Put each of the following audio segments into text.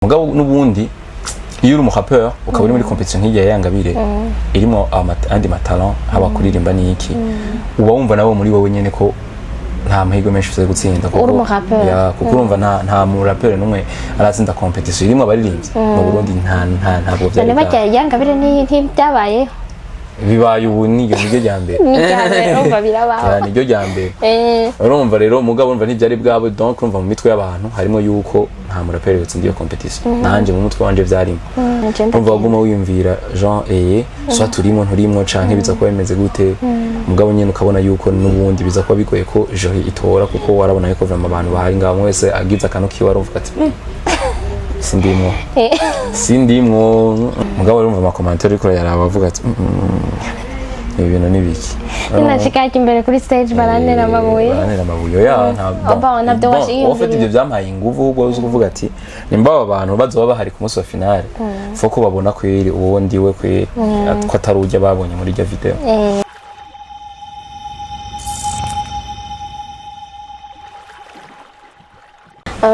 Mugabo n'ubundi iyo uri umurapeur ukaba uri muri competition nk'iya Yangabire irimo andi matalent, haba kuririmba n'iki, uba wumva nawe muri wowe nyene ko nta mahirwe menshi uze gutsinda kuko Uri umurapeur. Ya, kuko urumva nta murapeur n'umwe aratsinda competition irimo abaririmbyi mu Burundi, ntabwo byari None barya Yangabire ntibyabayeho? Bibaye ubu, niryo rya mbere. Ni irya mbere, urumva birabaho. Ya, niryo rya mbere. Urumva rero, mugabo urumva ntibyari bwabo, donc urumva mu mitwe y'abantu harimo yuko nta muraperi yatsinda iyo competition. Nanje mu mutwe wanje vyarimo. Nje Urumva ndagenda. waguma wiyumvira Jean eye soit turimo nturimwo canke biza kuba bimeze gute, mugabo nyene ukabona yuko n'ubundi biza kuba bigoye ko jury itora, kuko warabona yuko vraiment abantu bahari ngaho umwe wese agize akantu kiwe aravuga ati: Sindimwo, sindimwo." Mugabo urumva amacommentaires uriko urayaraba avuga ati: Ibi bintu ni biki?" Ninashika imbere kuri stage barantera amabuye. Barantera amabuye ya nta. Oh, bon, nabyo Bon, washiyumviriye. en fait ibyo byampaye inguvu ahubwo zo kuvuga ati nimba aba bantu bazoba bahari ku munsi wa finale, faut ko babona kweri uwo ndiwe kweri, ko atari ujya babonye muri iryo video.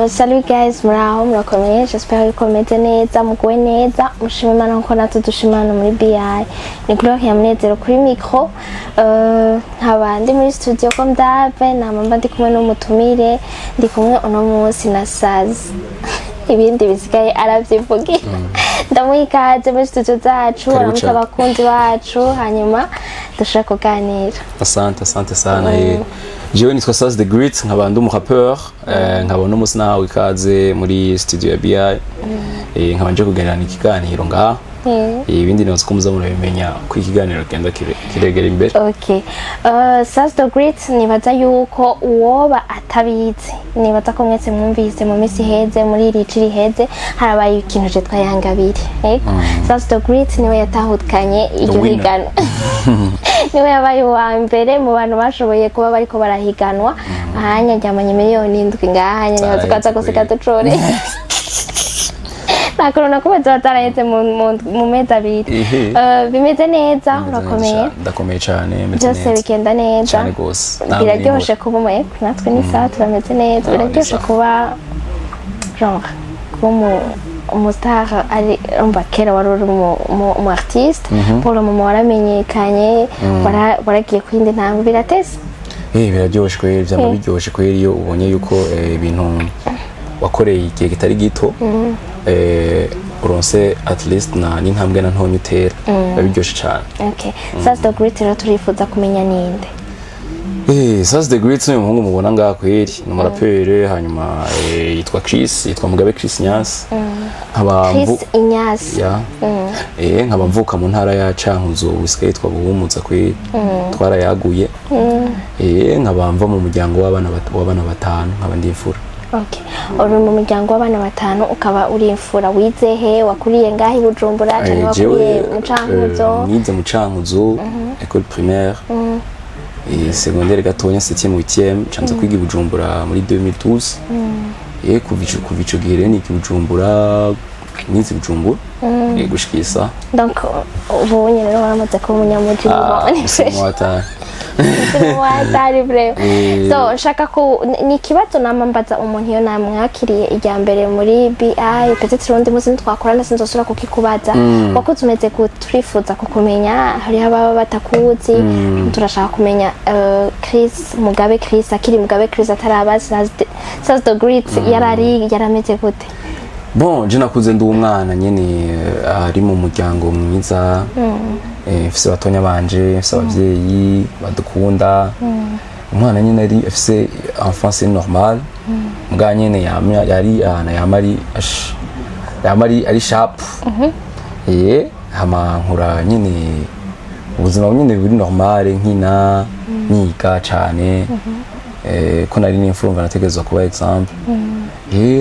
Salut guys, muraho, murakomeye? J'espère yuko mumeze neza, muguwe neza, mushima Imana nkuko natwe dushima hano muri BI. Ni Gloria Munezero kuri micro. Nkaba ndi muri studio comme d'hab, nama mba ndi kumwe n'umutumire, ndi kumwe uno munsi na Saz. Ibindi bisigaye aravyivugira. Ndamuha ikaze muri studio zacu, Karibu aramutse cane. abakunzi bacu, hanyuma dushobore kuganira. Asante, asante sana. Jewe nitwa Saz the Great, nkaba ndi umurapeur, nkaba uno munsi nahawe ikaze muri studio ya BI, nkaba nje kuganira ikiganiro ngaha. Ibindi nibaza ko muza murabimenya ko ikiganiro kigenda kiregera imbere. Okay. Saz the Great, nibaza yuko uwoba atabizi, nibaza ko mwese mwumvise mu minsi iheze, muri iri ci riheze, harabaye ikintu citwa Yangabire. Yego. Saz the Great niwe yatahukanye iryo Winner. higanwa. Niwe yabaye uwa mbere mu bantu bashoboye kuba bariko barahiganwa. Ahanya ryamanye 7 miliyoni ngaha, nibaza ko aza gusiga ducore. Nta kuntu nakubaza bataraheze mu mezi 2. Ehe. Bimeze neza, urakomeye? Ndakomeye cyane, meze Byose neza. bigenda neza? Cyane gose. Namwe? Biraryoshe kuba umu natwe ni sawa, turameze neza. Ah, Biraryoshe ni sawa. kuba genre kuba umustar, ari umva kera wari uri umu artiste, pour le moment waramenyekanye, waragiye ku yindi ntambwe, biratese. Biraryoshe kweri, vyama biryoshe kweri iyo ubonye yuko ibintu wakoreye igihe kitari gito, uronse at least na n'intambwe na ntonya utera, biba biryoshe cyane. Okay, Saz the Great rero turifuza kumenya ninde. Saz the Great ni umuhungu mubona ngaha kweri, ni umuraperi, hanyuma yitwa Chris, yitwa Mugabe Chris Nyasi, nkaba Chris Inyasi. Ya, nkaba mvuka mu ntara ya Cankuzo, usigaye yitwa Buhumuza kweri, twarayaguye. Nkaba mva mu muryango w'abana batanu, nkaba ndi imfura. Okay, uri mu muryango w'abana batanu, ukaba uri imfura. Wize he? Wakuriye ngaho i Bujumbura canke wakuriye Jewe, mu Cankuzo? Nize mu Cankuzo, école primaire et secondaire gatonya, 7e, 8e, canza kwiga i Bujumbura muri 2012. Kuva ico gihe rero niga i Bujumbura, nize i Bujumbura gushika isa. Donc ubu nyine rero waramaze kuba umunyamuji? Ah, ni fresh. watari. Watari vraiment. So nshaka ko ni ikibazo nama mbaza umuntu iyo namwakiriye irya mbere muri BI, peut-être urundi munsi nitwakorana sinzosubira kukikubaza. Wakuze umeze gute? Turifuza kukumenya, hariho ababa batakuzi, turashaka kumenya Chris Mugabe, Chris akiri Mugabe Chris, ataraba Saz the Great, yarari yarameze gute? Bon, je nakuze ndi umwana nyene ari mu muryango mwiza. Mfise batonya banje, mfise abavyeyi badukunda, umwana nyene ari afise enfance normale, mbwa nyene yamye yari ahantu yama ari yama ari sharp. Hama nkura nyene ubuzima nyene buri normale, nkina, niga cane, ko nari n'imfura nategerezwa kuba exemple.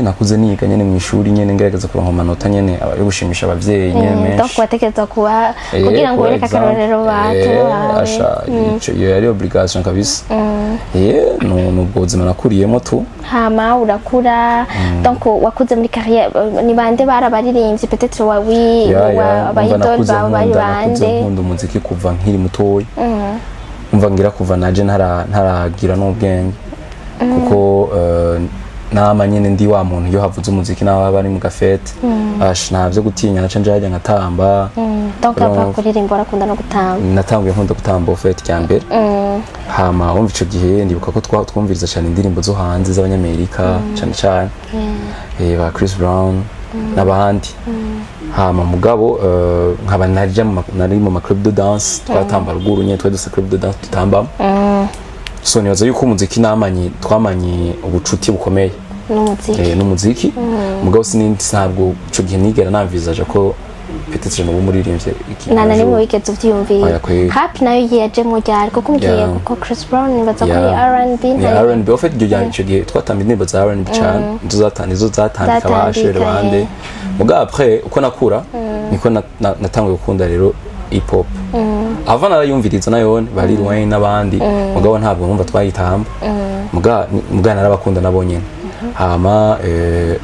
Nakuze niga nyene mu ishuri nyene, ngerageza kuronka amanota nyene yo gushimisha abavyeyi nyene Donc menshi. watekereza kuba kugira ngo kuba wereke exemple. akarorero bato bawe. Asha, iyo yari obligation kabisa. Nubwo buzima nakuriyemo tu. Hama urakura, donc wakuze muri carrière, ni bande bari abaririmbyi peut-être wawi Ya, ya, aba umva idole nakuze bawe bari nakuze bande? nkunda umuziki kuva nkiri mutoya, umva ngira kuva naje ntaragira n'ubwenge, kuko Nama nyene ndi wa muntu iyo havuze umuziki naho aba ari mu gafete, ash, nta vyo gutinya, naca nja hajya nkatamba. Donc apa Urumva. kuririmba, urakunda no gutamba? Natanguye nkunda gutamba au fait rya mbere. Hama wumva ico gihe ndibuka ko twumviriza cyane indirimbo zo hanze z'Abanyamerika, cyane cyane ba Chris Brown n'abandi. Hama mugabo nkaba narija nari mu ma club de danse, twatamba ruguru nyene, twari dufise club de danse tutambamo. So nibaza yuko umuziki namanye, twamanye ubucuti bukomeye n'umuziki. N'umuziki. Mugabo ntabwo ico gihe nigera namvizaje ko peut-être noba umuririmbyi Nta na rimwe wigeze uvyiyumvira? Oya, kweri. Rap nayo yajemwo ryari? Kuko umbwiye kuko Chris Brown, nibaza ko ni R&B. Ni R&B en fait. Iryo rya ico gihe twatamba indirimbo za R&B cyane, nizo zatandika ba Zatandika, Shere bande. Mugabo après uko nakura niko natanguye gukunda rero hip hop. Avant narayumviriza nayone ba Lil Wayne n'abandi, mugabo ntabwo numva twayitamba, muga narabakunda nabo nyene. Hama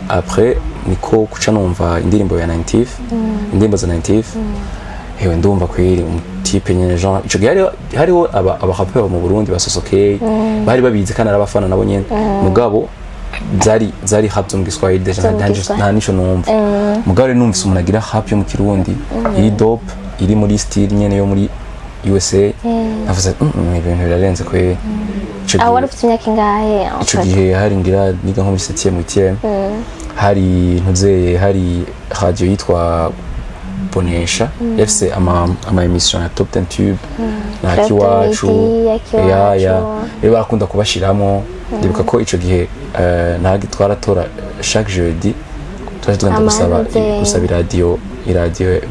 après niko kuca numva indirimbo ya 90, indirimbo za 90. Hewe, ndumva kweri umu type nyene, genre ico gihe hariho aba rappeur mu Burundi basosokeye bari babizi kandi arabafana nabo nyene, mugabo zari rap zo mu Giswahili déjà. Zo mu Giswahili. Nta nico numva. Mugabo rero numvise umuntu agira rap yo mu Kirundi iri dope, iri muri style nyene yo muri USA, navuze ibintu birarenze kweri. Ico Aho wari ufite imyaka ingahe en Ico fait? gihe hari ngira niga nko muri septième, huitième. Hari ntuzeye, hari radio yitwa Bonesha yafise ama émission ya Top 10 Tube na Club Akiwacu. Midi, Akiwacu. Ya, rero barakunda kubashiramo. Ndibuka ko ico gihe ntabwo twaratora chaque jeudi, twaje tugenda gusaba Amanuze. gusaba iradiyo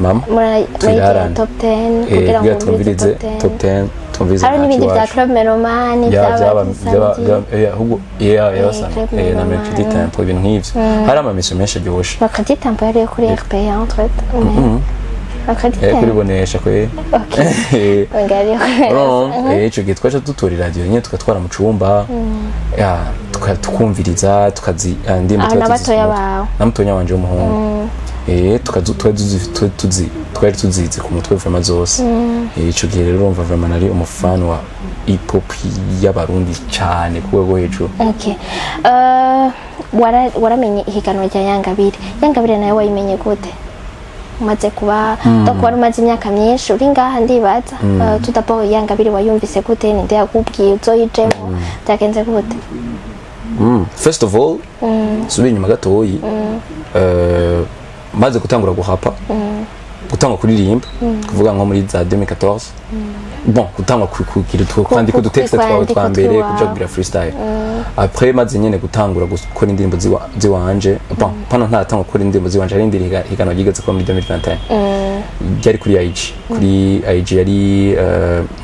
mama Murayegera tuyirarane. Top 10 kugira kugira ngo twumvirize twumvirize Top 10. Top 10, twumvirize Hari na n'ibindi bya Akiwacu. Club Melomani. Ya, byaba byaba samedi. ahubwo ya yabasa Club na Melomane. Mercredi Tempo, ibintu nk'ivyo. Hari ama émission menshi aryoshe. Mercredi Tempo yari kuri RPA entre Mercredi Kuri Tempo. Bonesha kwe. Okay, wenga yari kuri Urumva? Ico gihe twaca dutora iradiyo nyene tugatwara mu cumba, ya, tukumviriza tukazi indirimbo. Aho Tuba na tuzizi batoya ku mutwe. bawe? Na mutonya wanje w'umuhungu. Twari tuzizi ku mutwe vraiment zose. Ico gihe rero urumva vraiment nari umufana wa hip hop y'Abarundi cyane ku rwego rwo hejuru. Okay. Waramenye ihiganwa rya Yangabire. Yangabire nawe wayimenye gute? Umaze kuba, donc wari umaze imyaka myinshi uri ngaha, ndibaza. Tout d'abord Yangabire wayumvise gute? Ninde yakubwiye uzoyijemo? Byagenze gute? First of all, subira inyuma gatoyi, maze gutangura guhapa, gutangura kuririmba, kuvuga nko muri za 2014, bon, gutangura kugira kwandika udu texte twawe kwandika twa mbere, utwiwawe. kuja kugira freestyle. Après maze nyene gutangura gukora indirimbo ziwanje, bon, pano ntaratangura gukora indirimbo ziwanje, hari indi higanwa ryigeze kuba muri 2021, ryari kuri IG. Kuri IG yari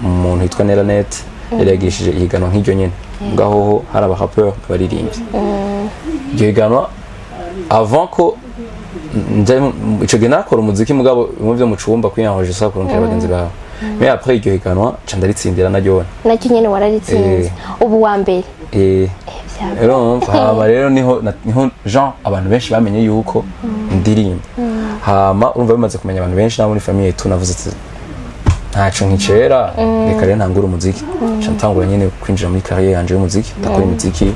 umuntu yitwa Neranet yari yagirishije ihiganwa nk'iryo nyene, ngaho ho hari aba rappeur, abaririmbyi. Iryo higanwa, avant ko nja ico gihe nakora umuziki, mugabo bimwe vyo mu cumba kwiyanhoje kurungikira bagenzi bawe, mais après iryo higanwa ca ndaritsindira naryone. Nacyo nyene wararitsinze, ubu wa mbere? Eh. Vyaba. Rero hama rero niho Jean abantu benshi bamenye yuko ndirimba. Hama urumva bimaze kumenya abantu benshi nabo muri famille, tunavuze ati ntaco nkicera, reka rero ntangure umuziki. Nca ntangura nyene kwinjira muri carrière yanje y'umuziki, ndakora imiziki.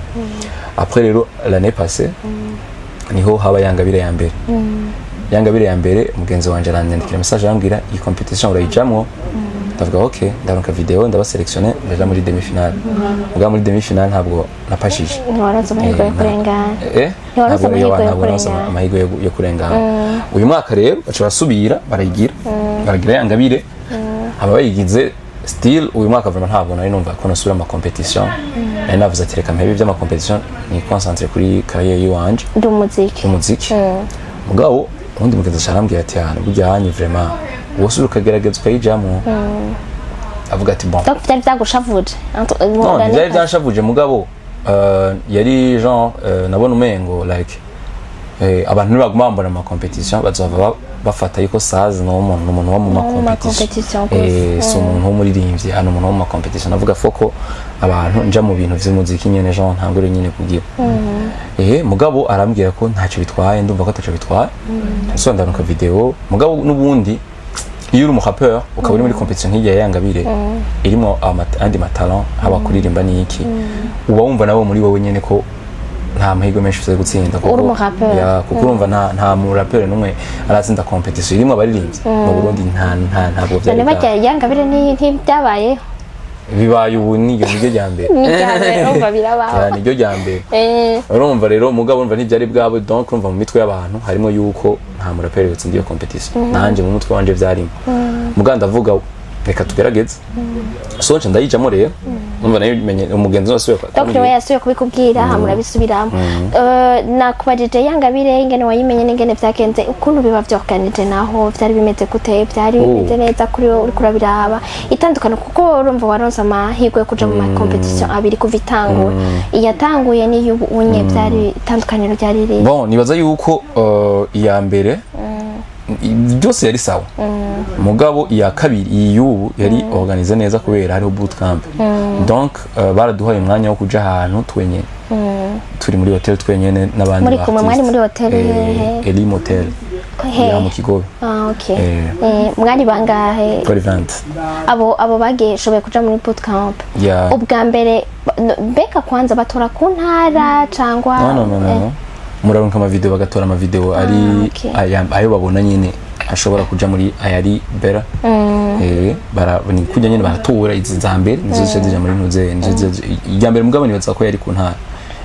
Après rero l'année passée niho haba Yangabire ya mbere. Yangabire ya mbere, umugenzi wanje aranyandikira message, arambwira: "Iyi compétition urayijamwo?" Ndavuga ok, ndaronka video, ndaba sélectionné, ndaja muri demi finale. Mugabo muri demi finale ntabwo napashije. Ntiwaronse amahirwe yo kurengana? Eh. Ntiwaronse Ntabwo amahirwe yo ntabwo naronse kurengana. amahirwe yo kurengana. Uyu mwaka rero baca basubira barayigira, baragira Yangabire, haba bayigize still. Uyu mwaka vraiment ntabwo nari numva ko nasubira ama compétition. Nari navuze ati reka mpebe iby'ama compétition, ni concentré kuri carrière yiwanje ndi umuziki. Umuziki. Mugabo ubundi mugenzi arambwira ati hano burya hanyu vraiment wosubira ukagerageza ukayijamwo. Avuga ati bon. Donc vyari vyagushavuje? Non, ntibyari byanshavuje, mugabo yari genre nabona umengo like abantu nibaguma bambona mu ma compétition bazova bafata yuko sazi ni umuntu, ni umuntu wo mu ma ma compétition. Compétition gusa. Si umuntu w'umuririmbyi hano, umuntu wo mu ma compétition. Navuga foko abantu nja mu bintu vy'umuziki nyene, genre ntangure nyene kugira mugabo arambwira ko ntacyo bitwaye, ndumva ko ataco bitwaye. So ndaruka video, mugabo n'ubundi iyo uri umurappeur ukaba uri muri compétition nk'igihe Yangabire irimo andi ma talent, haba kuririmba n'iki, uba wumva nabo muri wowe nyene ko Nta mahirwe menshi ufise yo gutsinda kuko Uri umuraperi. Ya, kuko urumva nta muraperi n'umwe aratsinda competition irimwo abaririmbyi mu Burundi. Ntabwo vyari None barya yangabire ntibyabayeho? Bibaye ubu, niryo rya mbere. Ni irya mbere, urumva birabaho. Ya, niryo rya mbere. Urumva rero, mugabo urumva ntibyari bwabo. Donc urumva mu mitwe y'abantu harimo yuko nta muraperi yatsinda iyo competition. Nanje mu mutwe wanje vyarimo, mugabo ndavuga reka tugerageze. So nca ndayijamo rero, urumva nayo menye umugenzi wese. Donc niwe yasubiye kubikubwira, hama urabisubiramo. Nakubajije yangabire ingene wayimenye n'ingene vyagenze, ukuntu biba vyorganije, naho vyari bimeze gute? Vyari bimeze neza kuri wowe uriko urabiraba, itandukano? Kuko urumva waronse amahirwe yo kuja mu ma competition abiri kuva itangura, iyatanguye n'iy'ubu unye, vyari itandukaniro ryari riri? Bon, nibaza yuko iya mbere byose yari sawa, mugabo iya kabiri, iyi y'ubu, yari organisé neza kubera hariho bootcamp. Donc baraduhaye umwanya wo kuja ahantu twenyene, turi muri hotel twenyene n'abandi Muri ba kumwe, mwari artiste. muri hotel hehe? Elim Hotel. He? Ya, mu Kigobe. Ah, okay. Eh. Mwari bangahe? Twari 20. Abo bagiye shoboye kuja muri bootcamp? Ya. Ubwa mbere mbega kwanza batora ku ntara cangwa? No, no, no, no, no. Muraronka amavideo, bagatora amavideo ari ayo babona nyine ashobora kuja muri ayari bera. Bara ni kujya nyine baratora izi za mbere, nizo zica zija muri ntuze, nizo irya mbere. Mugabo nibaza ko yari ku ntara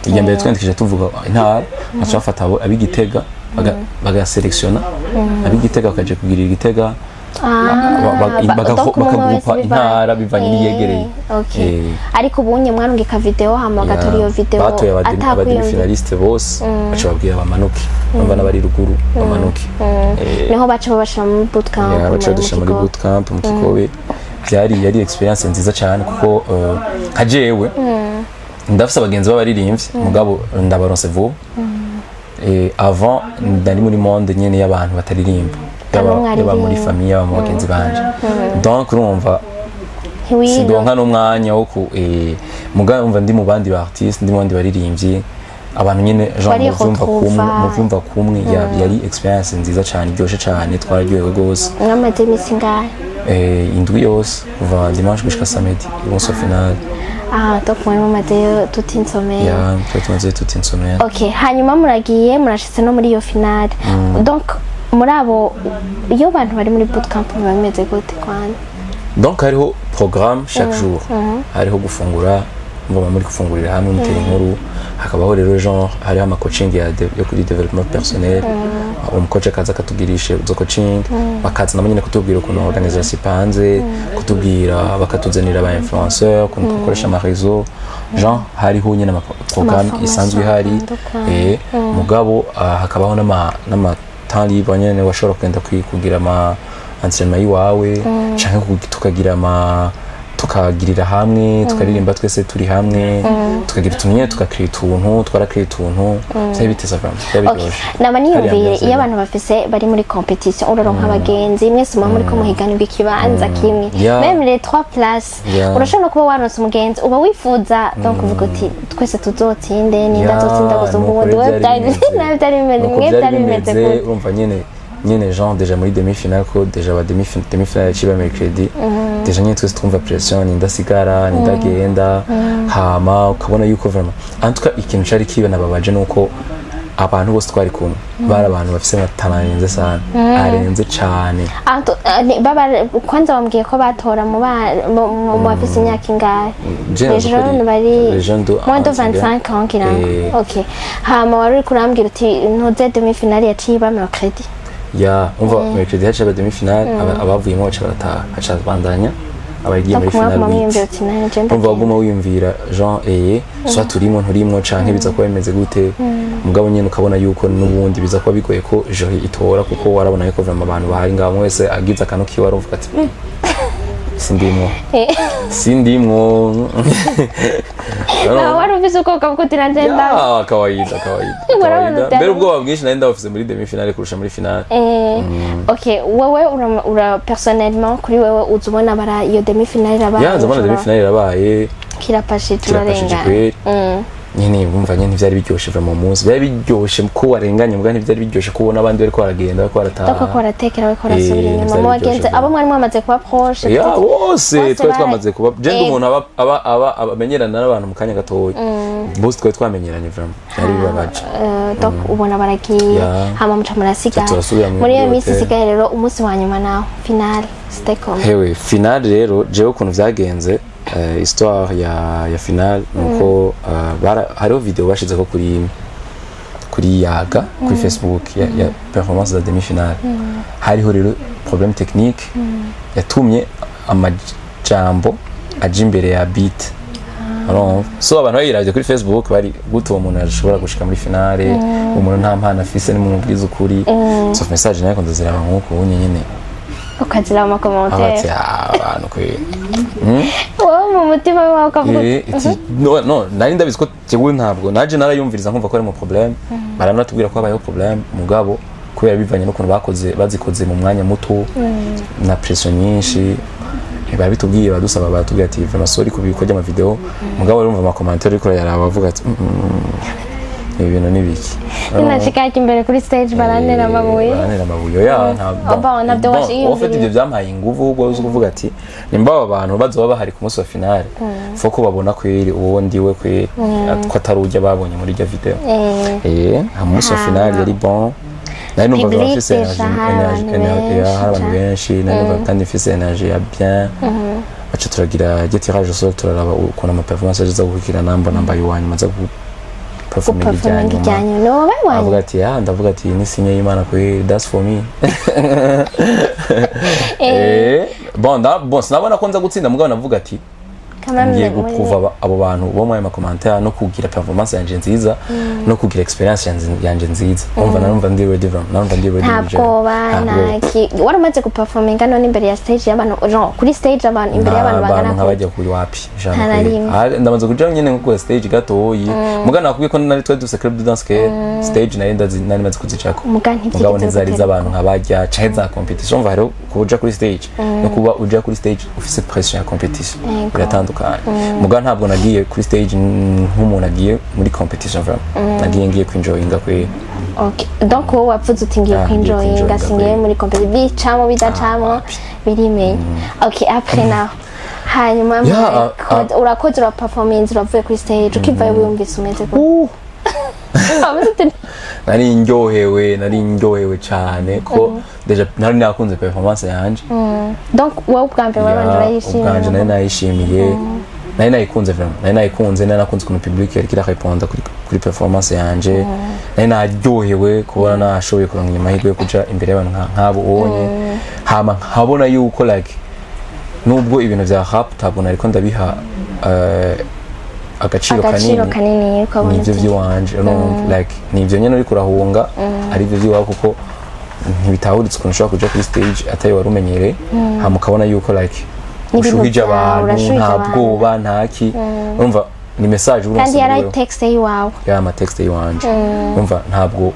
irya mbere. Twandikisha tuvuga intara, baca bafata abo ab'Igitega, bagaselektiona ab'Igitega bakaja kugirira Igitega. Donc umwe wese bakagrupa intara bivanye n'iyegereye. Ariko ubunye mwarungika video, hama bagatora iyo video? Batoye atakwiyumvira. abademi-finaliste bose, baca babwira bamanuke, bumva n'abari ruguru bamanuke. Niho baca babashira muri bootcamp? Ya, baca badushyira muri Kigobe. bootcamp mu Kigobe. Byari yari experience nziza cyane kuko nka jewe ndafise abagenzi b'abaririmbyi, mugabo ndabaronse vuba. Avant nari muri monde nyene y'abantu bataririmba, yaba n'umwe yaba muri aririmba. famille, yaba mu bagenzi banje. Donc urumva Ntiwiga. sindonka n'umwanya wo ku mugabo umva ndi mu bandi ba artiste, ndi mu bandi baririmbyi, abantu nyene genre Bari muvyumva kumwe, retrouva. muvyumva kumwe. Yari experience nziza cyane, iryoshe cyane, twararyohewe rwose. Mwamaze iminsi ingahe? Indwi yose, kuva dimanche gushika samedi, umunsi wa finale. Ah, donc mwari mumazeyo toute une semaine? Ya, twari tumaze toute une semaine. Okay, hanyuma muragiye, murashitse no muri iyo finale. Donc muri abo, iyo abantu bari muri bootcamp biba bimeze gute kwanza? Donc hariho programme chaque jour, hariho gufungura, mva muri gufungurira hamwe, mutera inkuru. Hakabaho rero genre hariho ama coaching yo kuri développement personnel. Umucoach akaza akatugirisha izo coaching, bakaza nabo nyine kutubwira ukuntu organisation ipanze, kutubwira, bakatuzanira aba influenceur, ukuntu dukoresha ama réseau. Genre hariho nyine ama programme Ama isanzwe ihari. atandukanye. Mugabo hakabaho n'ama temps libre nyene, washobora kugenda kugira ama entraînement yiwawe, canke tukagira ama tukagirira hamwe, tukaririmba twese turi hamwe, tukagira utuntu nyene, tukakira utuntu, twarakira utuntu. Vyari biteza vraiment, vyari biryoshe. Nama niyumviye Hari ambiance. Iyo abantu bafise bari muri competition, uraronka abagenzi, mwese muba muriko muhiganirwa ikibanza kimwe, même les trois places. Urashobora no kuba waronse umugenzi uba wifuza, donc uvuga uti twese tuzotsinde, ninda azotsinda gusa Nuko ubundi. rero Wewe vyari bimeze. nawe byari bimeze Nuko mwe vyari byari bimeze gute? Urumva nyene genre déjà muri demi finale, ko déjà ba demi finale yaciye ba mercredi, déjà nyene twese twumva pression, nindasigara, nindagenda. Hama ukabona yuko vraiment, en tout cas, ikintu cari kibanababaje nuko abantu bose twari kumwe bari abantu bafise amatara arenze sana, arenze cane. Kwanza bambwiye ko batora mu bafise imyaka ingahe? Je Les navuga ko jeunes bari les jeunes de moins de 25. 25 ans ngira ngo. Okay, hama wari uriko urambwira uti ntuze demi finale yaciye iba mercredi. Ya, umva, mercredi haciye aba demi finale, abavuyemo baca barataha, haca bandanya abagiye muri Donc mwaguma finale mwiyumvira huit. uti nanje Umva, ndagenda. waguma wiyumvira genre soit turimo, nturimwo, canke biza kuba bimeze gute. Mugabo nyene ukabona yuko n'ubundi biza kuba bigoye ko jury itora, kuko warabona yuko vraiment abantu bahari ngaho, umwe wese agize akantu kiwe arumva ati sindimwo, sindimwo." Nawe wari ufise ubwoba bwo uti nanje nda Ya, kawaida, kawaida. Urabona Kawaida. utari- Mbere ubwoba bwinshi nari ndabufise muri demi finale kurusha muri finale. Okay, wewe ura personnellement, kuri wewe uza ubona bara iyo demi finale irabaye? Ya, nzabona demi finale irabaye. Kirapashije. Kirapashije. Urarengana. Kweri. Nyene wumva nyene ntivyari biryoshe vraiment. Mu munsi byari biryoshe ko warenganye, mbwa ntivyari biryoshe kubona abandi bariko baragenda, bariko barataha. Doko ko baratekera, bariko barasubira inyuma ntivyari mu bagenzi biryoshe. abo mwari mwamaze kuba proche? Ya, bose Bose twari twamaze kuba je ndi umuntu aba aba aba abamenyerana n'abantu mu kanya gatoya. Bose twari twamenyeranye, vraiment byari bibabaje. Donc ubona baragiye, hama muca murasigara. Turasubira muri Muri iyo minsi hotel. isigaye rero, umunsi wa nyuma naho, finale, c'était comment? Hewe, finale rero, jewe ukuntu vyagenze, histoire ya finale nuko hariho video bashizeko kuri Yaga, kuri Facebook, ya performance za demi finale. Hariho rero problème technique yatumye amajambo aja imbere ya beat, urumva? So abantu bayiravye kuri Facebook bari gute, uwo muntu ashobora gushika muri finale, umuntu nta mpano afise, nimumubwize ukuri. So message nayo ndaziraba nkuko unye nyene Ukazira ama abati commentaire. "Ah, abantu kweli." Wowe mu mutima wawe ukavuga uti, Iti, no, no, nari ndabizi ko jewe ntabwo naje narayumviriza nkumva ko ari mu problème. Baranatubwira ko habayeho problème, mugabo kubera bivanye n'ukuntu bakoze, bazikoze mu mwanya muto na pression nyinshi, barabitubwiye, badusaba, baratubwira ati vraiment sorry ku biko by'ama video. Mugabo urumva ama commentaire ariko yaraba avuga ati ibi bintu ni biki?" Ninashika imbere kuri stage barantera amabuye. Barantera amabuye ya nta. Oh, bon, ntabyo Bon, washiyumviriye. en fait ibyo byampaye inguvu ahubwo zo kuvuga ati nimba aba bantu bazoba bahari ku munsi wa finale, faut ko babona kweri uwo ndiwe kweri, ko atari ujya babonye muri iryo video. Umunsi wa finale yari bon, nari numva Public mfise déjà, energy hari energy abantu ya, hari abantu benshi. Benshi. Nari numva kandi mfise energy ya bien. Baca turagira ryo tirage au sort, turaraba ukuntu ama performance aza gukurikirana, mbona mbaye uwa nyuma, aza guperforminga irya Guperforminga nyuma. irya nyuma, ni wowe Avuga wanyu. ati ya, ndavuga ati ni signe y'Imana kweri, that's for me. Bon, bon, sinabona ko nza gutsinda, mugabo navuga ati ngiye guprouva abo bantu bo muri ayo ma commentaire no kugira performance yanje nziza no kugira experience yanje nziza. Umva, narumva ndi ready vraiment, narumva ndi ready Nta muri jewe. bwoba? Nta bwoba. Nta ki wari umaze guperforminga none imbere ya stage y'abantu, genre kuri stage abantu, imbere y'abantu Nta bangana bantu gute? nk'abajya kuri wapi ijana Nta na kweri. rimwe. Ah, ndamaze kuja nyene nko ku stage gatoyi, muga nakubwiye ko nari twari dufise club de danse ke stage nari ndazi, nari maze kuzicako. Muga ntibyigeze Mugabo ntizari bigutera z'abantu nk'abajya canke za competition. Umva, hariho kuba uja kuri stage no kuba uja kuri stage ufise pression ya competition, biratandukanye. Muga ntabwo nagiye kuri stage nk'umuntu agiye muri competition, vraiment nagiye ngiye kwinjoyinga kweri. Okay. Donc wowe wavuze uti ngiye Ah, ngiye kwinjoyinga, kwinjoyinga singiye kweri. muri competition, bicamo bidacamo Wapi. birimenya. Okay, après naho hanyuma urakoze, uraperforminze, uravuye kuri stage, ukivayo wiyumvise umeze gute? Wavuze uti Nari ndyohewe, nari ndyohewe cyane ko déjà nari nakunze performance yanje. Donc wowe ubwa mbere wabanje Ya, urayishimira? Ubwanje nari nayishimiye, nari nayikunze vraiment, nari nayikunze, nari nakunze ukuntu public yariko irareponda kuri performance yanje. Nari naryohewe kubona nashoboye kuronka amahirwe yo kuja imbere y'abantu nk'abo ubonye, hama nkabona yuko like nubwo ibintu vya rap ntabwo nariko ndabiha agaciro agaciro kanini, kanini, ukabona nivyo vy'iwanje, urumva, like nivyo nyene uriko urahunga ari byo vy'iwawe, kuko ntibitahuritse ukuntu ushobora kuja kuri stage atari wari umenyereye, hama ukabona yuko like N'ibintu ushuhije byawe, abantu, urashuhije nta abantu. bwoba, ntaki. Urumva, ni message uronse Kandi yari muri wewe. texte y'iwawe. Ya, ama texte y'iwanje. Urumva, ntabwo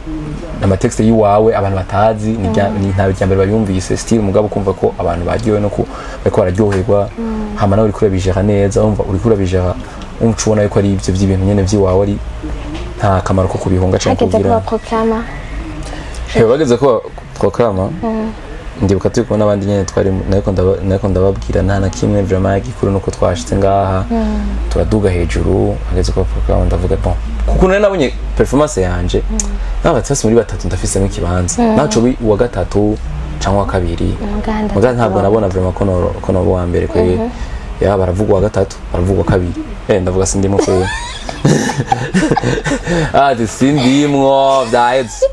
ama texte y'iwawe abantu batazi, ni nta rya mbere bayumvise still, mugabo kumva ko abantu baryohewe no ku bariko bararyoherwa, hama nawe uriko urabijera neza, urumva uriko urabijera, umva ubona yuko ari ivyo by'ibintu nyene vy'iwawe, ari nta kamaro ko kubihunga canke Hageze ko kugira baproclama? Hewe, bageze ko proclama, ndibuka turi kumwe n'abandi nyene twari, nariko ndababwira nta na kimwe vraiment, gikuru nuko twashitse ngaha, turaduga hejuru. Hageze ko proclama, ndavuga bon, kuko nari nabonye performance yanje, nabaga twese muri batatu ndafisemo ikibanza, naco bi uwa gatatu cyangwa uwa kabiri. Muganda. Muga ntabwo nabona vraiment ko noba uwa mbere kweri. Ya, baravuga uwa gatatu, baravuga uwa kabiri, ndavuga sindimo kweri, ati sindimwo, vyaheze.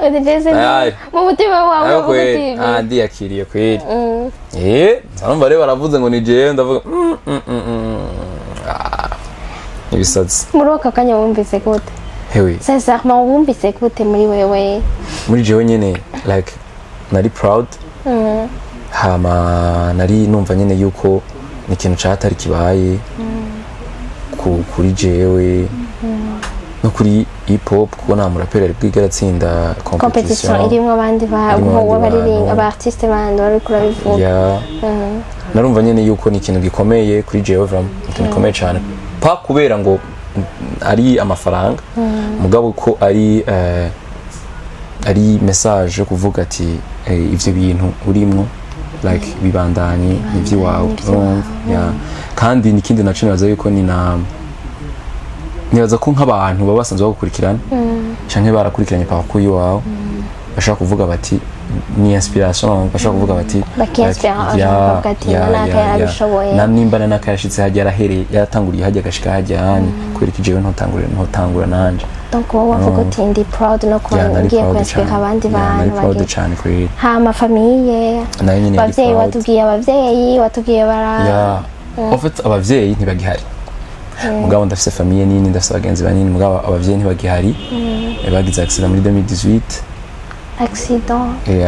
Utigeze Ayari. mu mutima wawe Ariko uvuga kweri uti ndiyakiriye kweri. Nza rero baravuze ngo ni jewe, ndavuga Ah, ibisazi. Muri ako kanya wumvise gute? Hewe. Sincèrement, wumvise gute muri wewe? Muri jewe nyene like nari proud, hama nari numva nyene yuko ni ikintu catari kibaye kuri jewe no kuri hip hop, kuko nta muraperi ari bwigera atsinda competition competition irimwo abandi irimwo abandi b'abaririmba, bantu. aba artiste bandi wari uriko urabivuga. Ya, narumva nyene yuko ni ikintu gikomeye kuri jewe vraiment, ikintu gikomeye cyane, pa kubera ngo ari amafaranga, mugabo ko ari message yo kuvuga ati ivyo bintu urimwo like bibandanye, ni ivy'iwawe. Ni ivy'iwawe. Urumva? Ya. Kandi nikindi naco nibaza yuko ni na Nibaza ko nk'abantu baba basanzwe bagukurikirana canke barakurikiranye parcours iwawe, bashobora kuvuga bati ni inspiration, bashobora kuvuga bati Bakinspira, like, ya, bakavuga ati, ya, "Nanaka ya, ya. yarabishoboye." Na nimba na naka yashitse hajya, yarahereye, yaratanguriye hajya, agashika hajya hanye, kubera ko jewe ntotangura nanje? Donc wowe wavuga uti ndi proud no kuba Ya, nari ngiye proud kwinspira cane. abandi Ya, nari bantu. proud cane kweri. Hama famille? Nayo nyene yari Abavyeyi? proud. Watubwiye abavyeyi, watubwiye bara Ya, en fait abavyeyi ntibagihari, mugabo ndafise famille nini, ndafise abagenzi banini, mugabo abavyeyi ntibagihari. Bagize accident muri 2018. Accident?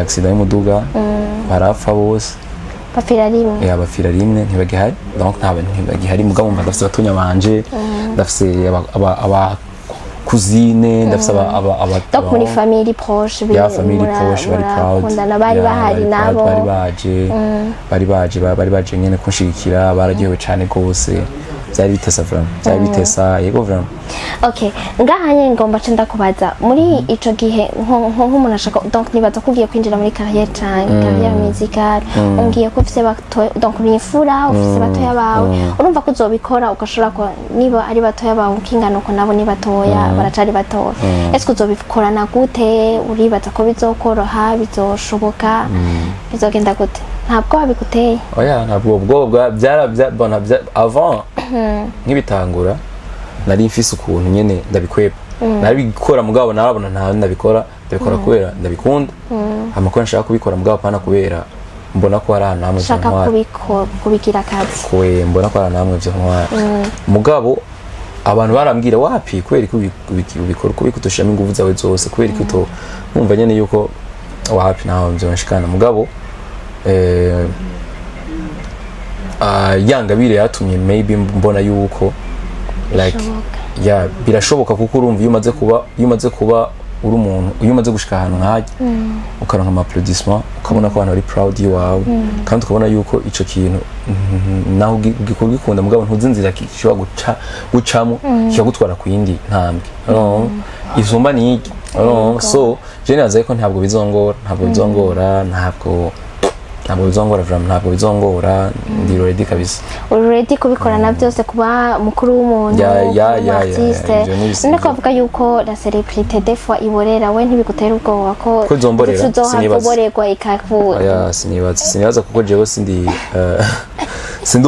Accident y'umuduga, barapfa bose. Bapfira rimwe? Abapfira rimwe, ntibagihari. Donc nta ntibagihari, mugabo mba ndafise batonya banje, ndafise aba cousine, ndafise aba Donc muri famille iri proche? Ya, famille proche bari proud. Murakundana, bari Ya, bahari? bari proud, Nabo? Bari baje nyene kunshigikira, bararyohewe cane gose. Byari bitesa vraiment, byari bitesa, yego vraiment. Okay, ngaha nyine ngomba nce ndakubaza muri ico gihe, nk'umuntu ashaka, donc nibaza ko ugiye kwinjira muri carrière cane, carrière musicale, umbwiye ko ufise batoya, donc uri imfura, ufise batoya bawe, urumva ko uzobikora ugashobora ko niba ari batoya bawe ukingana uko, nabo ni batoya, baracari batoya, ese uzobikorana gute? Uribaza ko bizokoroha, bizoshoboka, bizogenda gute? Ntabwo biguteye? Oya, ntabwo ubwoba bwa byara bya bon, avant nk'ibitangura nari mfise ukuntu nyene ndabikwepa, narabikora mugabo narabona nta ndabikora, ndabikora kubera ndabikunda, amakuru nshaka kubikora, mugabo apana kubera mbona ko hari ahantu hamwe Ushaka vyontwara. Kubigira akazi. Kwe mbona ko hari ahantu hamwe vyontwara, mugabo abantu barambwira wapi, kubera ko ubikora, kubera ko utoshiramo inguvu zawe zose, kubera ko uto numva nyene yuko wapi, ntaho vyonshikana. Mugabo ya ngabire yatumye maybe mbona yuko like Bishoboka. Ya, birashoboka, kuko urumva iyo umaze kuba uri umuntu, iyo umaze gushika ahantu nk'ahajya, ukaronka ama applaudissement, ukabona ko abantu bari proud yiwawe, kandi ukabona yuko ico kintu naho ugikunda, mugabo ntuzi inzira gishobora gucamo kikagutwara ku yindi ntambwe. Urumva? Isumba niki. Urumva? So je nibaza ko ntabwo bizongora, ntabwo bizongora, ntabwo bizongora vraiment, ntabwo bizongora. Ndi ready kabisa. Uri ready kubikorana byose, kuba mukuru w'umuntu, Ya, ya, kuba ya, ya, artiste? ivyo ni None ko bavuga yuko la célébrité des fois iborera, we ntibigutera ubwoba ko Ko izomborera? ndetse uzohava Sinibaza. uborerwa ikaku Oya, sinibaza, kuko jewe sindi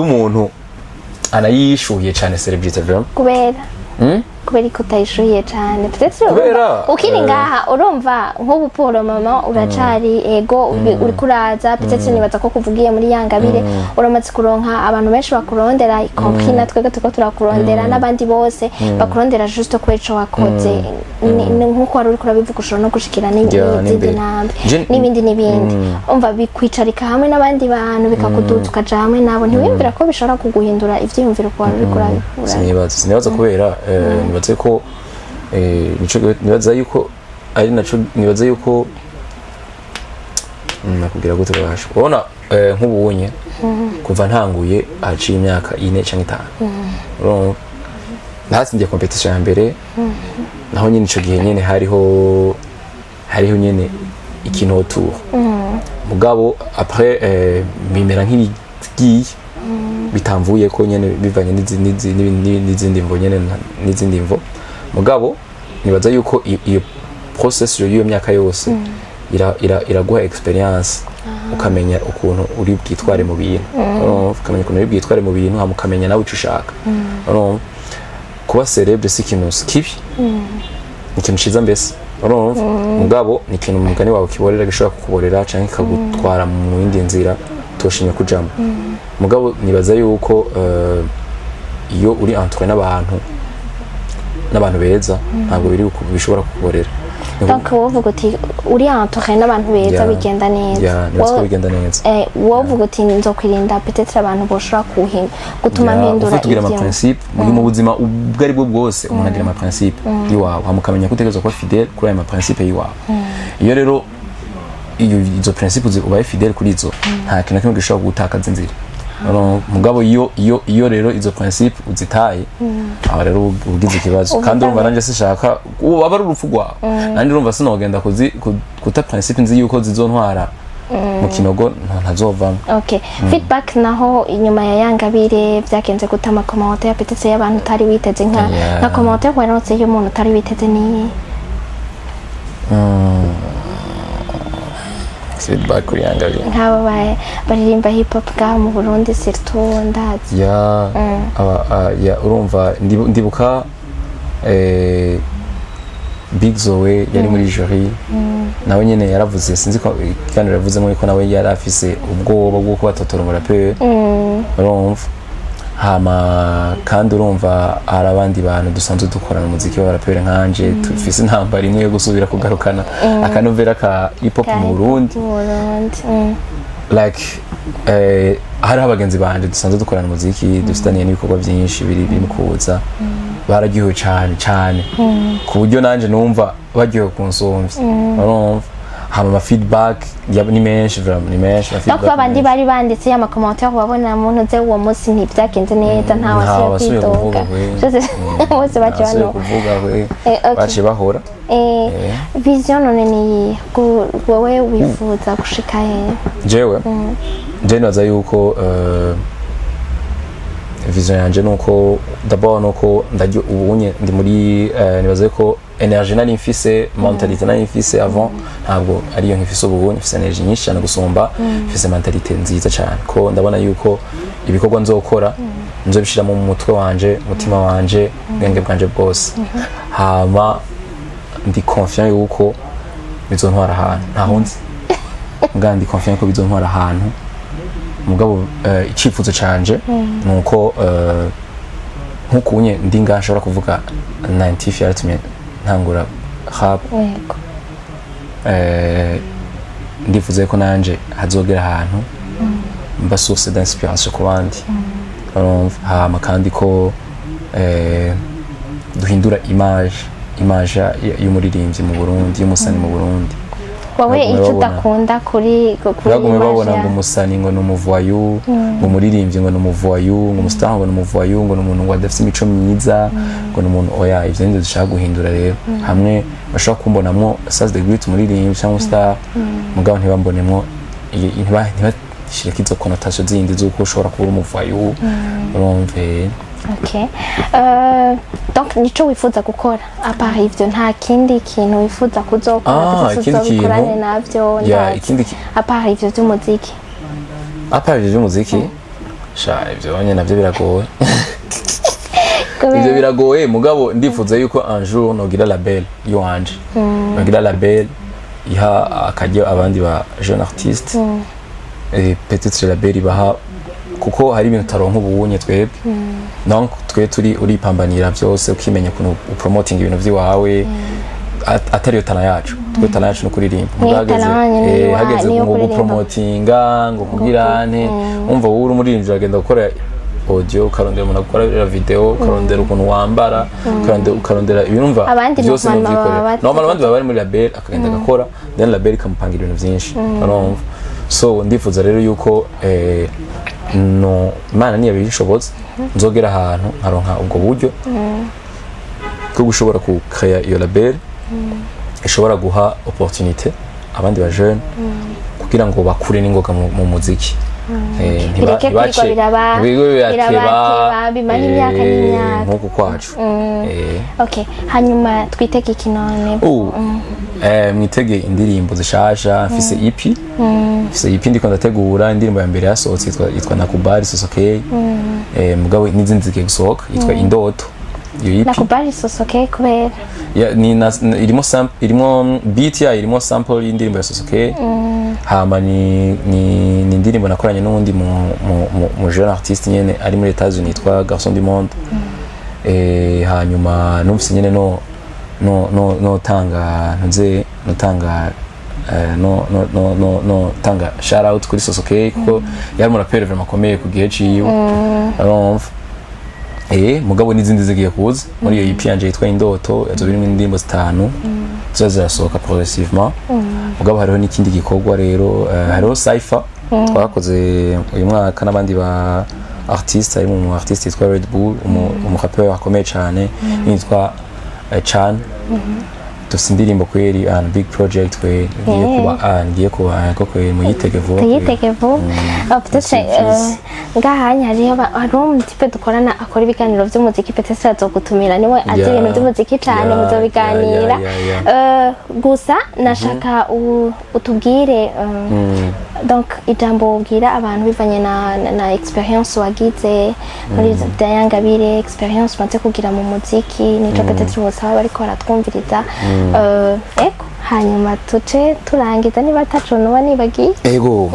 umuntu anayishuhiye cyane celebrity vraiment. Kubera kubera ko utayishuhiye cyane peut-être? Kubera, Ukiri ngaha, urumva nk'ubu poro mama uracari ego, uriko uraza, peut-être nibaza ko kuvugiye muri ya ngabire uramaze kuronka abantu benshi bakurondera, y compris na twebwe turiko turakurondera n'abandi bose bakurondera juste kubera ico wakoze. Ni nk'uko wari uriko urabivuga, ushobora no gushikira Ya, n'izindi n'imbere. ntambwe n'ibindi n'ibindi. Umva, bikwicarika hamwe n'abandi bantu, bikakuduza ukaja hamwe nabo, ntiwiyumvira ko bishobora kuguhindura ivyiyumviro ku wari uriko urabikura? Sinibaza kubera nibaze ko nico nibaza yuko ari naco, nibaza yuko nakubwira gute babasha ubona nk'ubunye kuva ntanguye haciye imyaka 4 canke 5. Urumva natsindiye competition ya mbere, naho nyine ico gihe nyene hariho nyene ikintu autour, mugabo après bimera nk'ibigiye bitamvuye ko nyene, bivanye n'izindi mvo nyene, n'izindi mvo. Mugabo nibaza yuko iyo process y'iyo myaka yose iraguha experience, ukamenya ukuntu uri bwitware mu bintu. Urumva? Ukamenya ukuntu uri bwitware mu bintu, hama ukamenya nawe ico ushaka. Urumva, kuba célèbre si ikintu kibi, ni ikintu ciza mbese. Urumva, mugabo ni ikintu umugani wawe kiborera, gishobora kukuborera canke kikagutwara mu yindi nzira utoshimye kujamo. Mugabo nibaza yuko iyo uri entouré n'abantu beza, ntabwo biri bishobora kukuborera. Donc wowe uvuga uti uri entouré n'abantu beza bigenda neza? Ya, nibaza ko bigenda neza. Wowe uvuga uti nzokwirinda peut-être abantu boshobora gutuma Ya, mpindura ufite ugira ama ivyo. principe mu buzima ubwo ari bwo bwose. Umuntu agira ama principe yiwawe, hama ukamenya ko utegerezwa kuba fidèle kuri ayo ma principe yiwawe. Iyo rero izo principe ubaye fidèle kuri izo, nta kintu na kimwe gishobora kugutakaza inzira. Urumva? Mugabo iyo rero izo principe uzitaye, aho rero uba ugize ikibazo. Uvuga Kandi urumva nanjye sishaka ubu aba ari urupfu rwawe, nanjye urumva sinogenda kuta principe nzi yuko zizontwara. Mu kinogo ntazovamo. Okay, feedback naho inyuma ya Yangabire byagenze gute? Ama commentaire peut-être y'abantu utari witeze, nka nka commentaire waronse y'umuntu utari witeze ni? Feedback kuri Yangabire? Nk'aba baririmba hip hop ngaha mu Burundi surtout, ndazi. Ya, ya, urumva ndibuka Big Zoe yari muri jury, nawe nyene yaravuze, sinzi ko ikiganiro yavuzemo yuko nawe yari afise ubwoba bw'uko batotora umuraperi, urumva. Hama kandi urumva hari abandi bantu dusanzwe dukorana umuziki w'abaraperi nkanje, dufise intambara imwe yo gusubira kugarukana akanovera ka hip hop mu Burundi. Mu Burundi. Like hariho abagenzi banje dusanzwe dukorana umuziki, dufitaniye n'ibikorwa byinshi biri mu kuza, bararyohewe cyane cyane, ku buryo nanje numva baryohewe kunsumvya, urumva. Hama ama feedback ni menshi vraiment, ni menshi ama Donc feedback babandi ni menshi. bari banditse ama commentaire wabona muntu ze uwo munsi ntibyagenze neza, nta Nta wasubiye wasubiye kwidoga. kuvuga we. Byose bose baciye Ntawasubiye bano kuvuga we. Okay. Baciye bahora. Vision none ni iyihe? Wowe wifuza gushika he? Jewe je nibaza yuko vision yanje nuko d'abord nuko ndaryo ubunye ndi muri nibaza yuko énergie nari mfise, mentalité nari mfise avant, ntabwo ariyo nkifise ubu. Mfise énergie nyinshi cyane gusumba, mfise mentalité nziza cyane, ko ndabona yuko ibikorwa nzokora nzobishiramo mu mutwe wanje, umutima wanje, ubwenge bwanje bwose. Hama ndi confiant yuko bizontwara ahantu ntaho nzi, mbwa ndi confiant ko bizontwara ahantu. Mugabo icyifuzo canje nuko nkuko unye ndi ngaha nshobora kuvuga 90 yaratumye ntangura rap. Ndifuza ko nanje hazogera ahantu mba source d'inspiration ku bandi, urumva. Hama kandi ko duhindura image y'umuririmbyi mu Burundi, y'umusani mu Burundi. Wowe Bagume icyo babona. udakunda kuri Bagume image babona ngo umusani ngo ni umu voyou, ngo umuririmbyi ngo ni umu voyou, ngo umu star ngo ni umu voyou, ngo ni umuntu ngo adafite imico myiza, ngo ni umuntu. Oya, ivyo nivyo dushaka guhindura rero, hamwe bashobora kumbonamwo Sas the Great umuririmbyi cyangwa umu star, mugabo ntibambonemwo ntibashireko izo connotation zindi z'uko ushobora kuba uri umu voyou, urumva. Okay. Donc nico wifuza gukora, à part ivyo nta kindi kintu wifuza kuzokora? Ah, ndetse ikindi kintu? uzobikorane navyo, Ya, ndazi. ikindi À part ivyo vy'umuziki. À part ivyo vy'umuziki, sha, ivyo nyene navyo biragoye. Kubera- Ivyo biragoye, mugabo ndifuza yuko un jour nogira label iwanje, nogira label iha akaryo abandi ba jeune artiste, et peut-être label ibaha, kuko hari ibintu utaronka ubunye twebwe. Donc twe turi uripambanira byose, ukimenya ukuntu upromoting ibintu vy'iwawe, atariyo talent yacu. Twe talent yacu no kuririmba. Niyo Mugabo talent yanyu ni hageze niyo ngo kuririmba. gupromotinga, ngo kugira nte, umva, wowe uri umuririmbyi, uragenda gukora audio, ukarondera umuntu agukorera video, ukarondera ukuntu wambara, ukarondera ibintu, umva, Abandi byose normalement nuvyikorera. baba Normal abandi baba bari muri label, akagenda agakora, then label ikamupangira ibintu byinshi, urumva. So ndifuza rero yuko no Imana niyo bishobotse nzogera ahantu nkaronka ubwo buryo bwo gushobora ku créer iyo label ishobora guha opportunité abandi ba jeune kugira ngo bakure n'ingoga mu muziki. Bireke kwirwa ntibigwe birateba, birabateba, bimara imyaka n'imyaka. Nk'uku kwacu. Okay, hanyuma twitege iki none? Mwitege indirimbo zishasha. Mfise EP, mfise EP ndiko ndategura. Indirimbo ya mbere yasohotse yitwa Nakubali Sosokey, mugabo n'izindi zigiye gusohoka, yitwa Indoto iyo EP. Nakubali Sosokey kubera? Ya, ni na, irimo irimo beat yayo, irimo sample y'indirimbo ya Sosokey. Hama ni indirimbo nakoranye n'uwundi mu jeune artiste nyene ari muri Etats-Unis yitwa Garçon du Monde. Hanyuma numvise nyene no tanga ntuze no tanga no tanga shout out kuri Sosokey, kuko yari umuraperi vraiment akomeye ku gihe ciwe, urumva. Mugabo n'izindi zigiye kuza muri iyo EP yanje yitwa Indoto, yazo birimo indirimbo zitanu ziba zirasohoka progressivement. Mugabo hariho n'ikindi gikorwa rero, hariho cypher twakoze uyu mwaka n'abandi ba artiste, harimo umu artiste yitwa Red Bull, umu rappeur akomeye cyane, yitwa Chan. Dufise indirimbo kweri, and big project kweri ngiye kuba, ngiye kuba ko kweri muyitege vuba kweri. Tuyitege vuba. Peut-être Surprise. Ngahanya hariho hariho umutype dukorana akora ibiganiro by'umuziki, peut-être azogutumira, niwe azi ibintu by'umuziki cyane, muzobiganira. Gusa nashaka utubwire donc ijambo wobwira abantu bivanye na expérience wagize muri bya Yangabire, expérience umaze kugira mu muziki, nico peut-être bosaba bariko baratwumviriza. Ego, hanyuma tuce turangiza niba ataco noba nibagiye. Ego,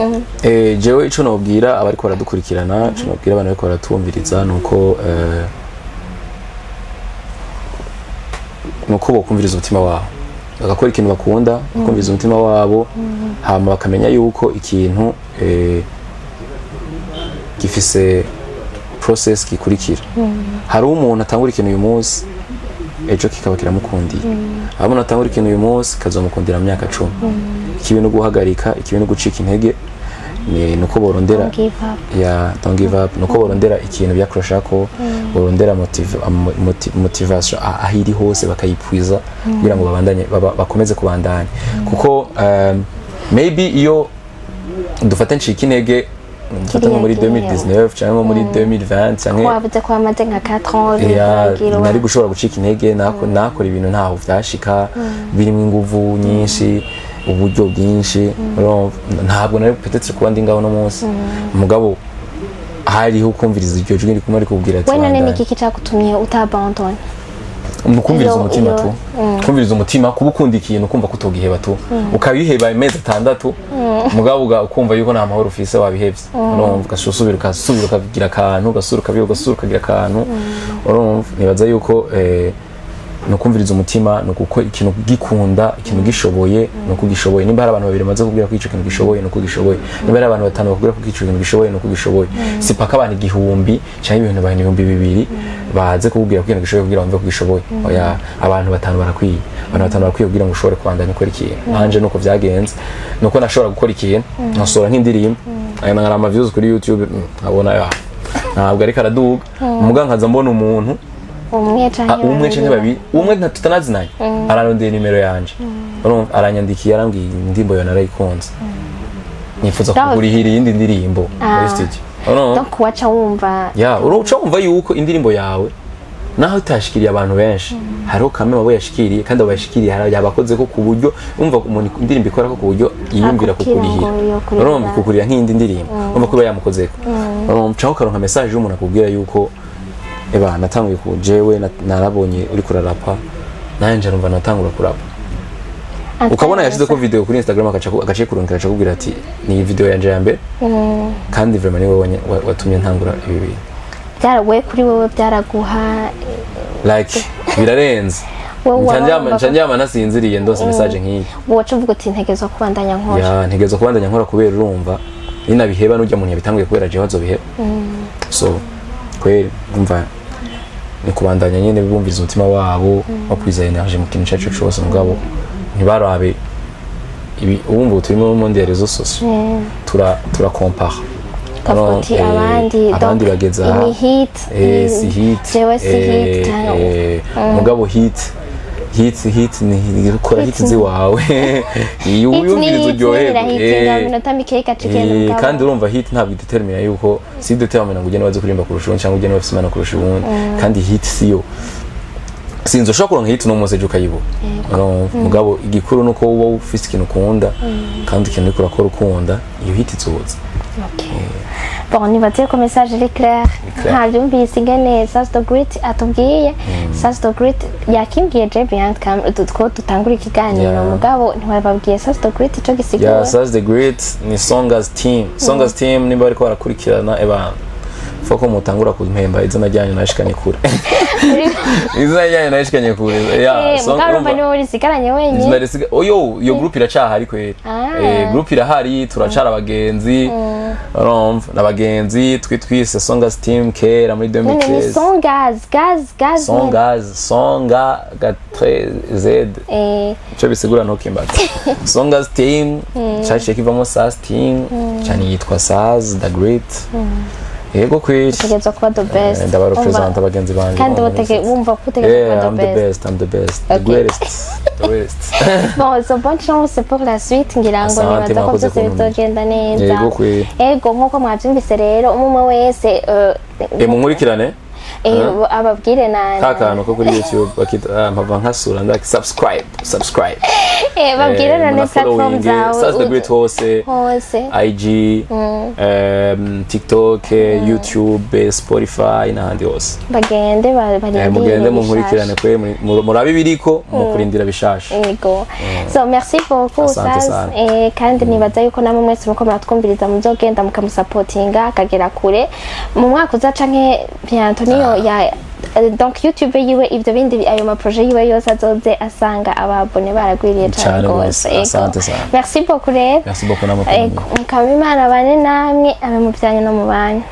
jewe ico nobwira abariko baradukurikirana, ico nobwira abantu bariko baratwumviriza nuko bokumviriza umutima wabo, bagakora ikintu bakunda, bakumviriza umutima wabo, hama bakamenya yuko ikintu gifise process gikurikira. Hari umuntu atangura ikintu uyu munsi, ejo kikaba kiramukundiye. Hari umuntu atangura ikintu uyu munsi, kazomukundira mu myaka 10. Ikibi no guhagarika, ikibi no gucika intege, ni nuko borondera Don't give up. Ya, don't give up. Nuko borondera ikintu byakurushako, borondera motivation aho iri hose bakayipwiza kugira ngo babandanye, bakomeze kubandanya, kuko maybe iyo dufate ncika intege, dufate nko muri Kiriya gihe. 2019 cyangwa muri 2020 cyangwa Wavuze ko wamaze nka 4 ans Ya, uragira nari gushobora gucika intege, nakora ibintu ntaho vyashika, birimo inguvu nyinshi, uburyo bwinshi. Urumva, ntabwo nari peut-être kuba ndi ngaho no munsi, mugabo hariho kumviriza iryo jwi rikumwe rikubwira ati We none "Bandanya." ni iki cagutumye utabandona? Ni ukumviriza umutima tu, kumviriza umutima, kuba ukunda ikintu, kumva ko utogiheba tu, ukabiheba amezi 6, mugabo ukumva yuko nta mahoro ufise wabihevye. Urumva, ugasubira ugasubira ukagira akantu, ugasubira ukabiha, ugasubira ukagira akantu. Urumva, nibaza yuko ni ukumviriza umutima, ni uko ikintu gikunda, ikintu gishoboye, ni uko gishoboye. Nimba hari abantu babiri bamaze kubwira ko ico kintu gishoboye, ni uko gishoboye. Nimba hari abantu batanu bakubwira ko ico kintu gishoboye, ni uko gishoboye. Si paka abantu 1000 canke ibintu abantu 2000 baze kukubwira ko ikintu gishoboye kugira wumve ko gishoboye. Oya, abantu batanu barakwiye, abantu batanu barakwiye kugira ngo ushobore kubandanya ukora ikintu. Nanje nuko vyagenze, nuko nashobora gukora ikintu, nkasohora nk'indirimbo, aya nkari ama views kuri YouTube, nkabona ya ntabwo ariko araduga, muga nkaza mbona umuntu Umwe canke umwe canke babiri. Babiri, umwe tutanazinanye, ararondera nimero yanje. Urumva, aranyandikiye, arambwiye indirimbo yawe narayikunze, nifuza kukurihira iyindi ndirimbo muri studio. Urumva? Donc waca wumva Ya, uca wumva yuko indirimbo yawe naho itashikiriye abantu benshi, hariho kamwe abo yashikiriye, kandi abo yashikiriye hari yabakoze ko ku buryo umva umuntu indirimbo ikora ko ku buryo yiyumvira Akubwira kukurihira. ngo yokurihira. Urumva, kukurira nk'iyindi ndirimbo, urumva ko iba yamukozeko. Urumva, canke ukaronka message y'umuntu akubwira yuko eba natanguye ku jewe narabonye uri kurarapa, nanje numva natangura kurapa. Ukabona yashize ko video kuri Instagram, agace kurungika, agaca akubwira ati ni video yanje ya mbere, kandi vraiment ni wowe watumye ntangura ibi bintu. Byaragoye kuri wowe, byaraguha Like birarenze. Wowe Nca wumva nca ndyama nasinziriye ndose message nk'iyi. Woca uvuga uti ntegerezwa kubandanya nkora. Ya, ntegerezwa kubandanya nkora, kubera urumva ninabiheba n'urya muntu yabitanguye kubera jewe azobiheba. So kweri umva ni kubandanya nyene bumviriza umutima wabo, bakwiza energy mu kintu cyacu cose, mugabo ntibarabe ibi. Uwumva ubu turimo mu monde ya réseaux sociaux, tura compara. Ukavuga uti abandi abandi donc, bageze aha. Ni hit. Si hit. Jewe si hit mugabo hit hit hit ni gukora hit ziwawe iyo Hit ni uyumviriza hit uryoherwe. irahitinga minota mike igaca igenda, mugabo. Kandi urumva hit ntabwo idetermina yuko si determina ngo ugende waze kuririmba kurusha uwundi cyangwa ugende wafise imana kurusha uwundi. Kandi hit siyo, sinzi, ushobora kuronka hit uno munsi, ejo ukayibura. Urumva, mugabo igikuru nuko uba ufise ikintu ukunda, kandi ikintu uriko urakora ukunda, iyo hit izoza. Okay. Bon, nibaze ko message iri claire. Claire. Ntabyumvise ingene Sas the Great atubwiye. Sas the Great yakimbwiye je behind camera ko dutangura ikiganiro, mugabo ntiwababwiye Sas the Great ico gisigura. Yeah, Sas the Great ni Songas Team. Songas Team, nimba bariko barakurikirana, eba foko mutangura kumpemba, izina ryanyu nashikanye kure, izina ryanyu nashikanye kure. Yeah, Mugabo urumva urumva- niwe urisigaranye wenyine. Izina oyo iyo group iracahari kweri. Group irahari, turacara abagenzi. Urumva, n'abagenzi twise Songas Team kera muri None ni 2013. Songas gaz gaz. Songas, Songa gatre Z. Ico bisigura ntukimbaze. Songas Team caciye kivamo Sas Team, cyane yitwa Sas the Great. Yego kweri. Utegerezwa kuba the best. Ndabarepresenta abagenzi banje. Kandi bamwe bose. wumva ko utegerezwa Yeah, kuba I'm the the best. best, I'm the best, the Okay. greatest. The rest. Bon, so bonne chance pour la suite. Ngira ngo Asante, nibaza ko mwakoze byose kuntumira. bizogenda neza. Yego kwe. Ego, nkuko mwabyumvise rero, umwe umwe wese Munkurikirane. Ababwire na Ka kantu ko kuri YouTube bakita, mpava nkasura ndaki subscribe, subscribe. Babwire none platform zawe. Sas the Great hose. Hose. IG, TikTok, YouTube, Spotify n'ahandi hose. Bagende barindire Mugende bishasha. Munkurikirane kwe, murabe ibiriko mu kurindira bishasha. Ego, so merci beaucoup, Asante Saz. sana. Kandi nibaza yuko namwe mwese muko muratwumviriza muzogenda mukamusapotinga akagera kure mu mwaka uza canke bientôt, niyo ya donc YouTube yiwe, ibyo bindi, ayo ma projets yiwe yose azoze asanga aba abonnés baragwiriye cane Cane gose. gose. Ego. Asante sana. Merci beaucoup rero. Merci beaucoup namwe. Ego, mukaba Imana bane namwe, abe mu byanyu no mu banyu.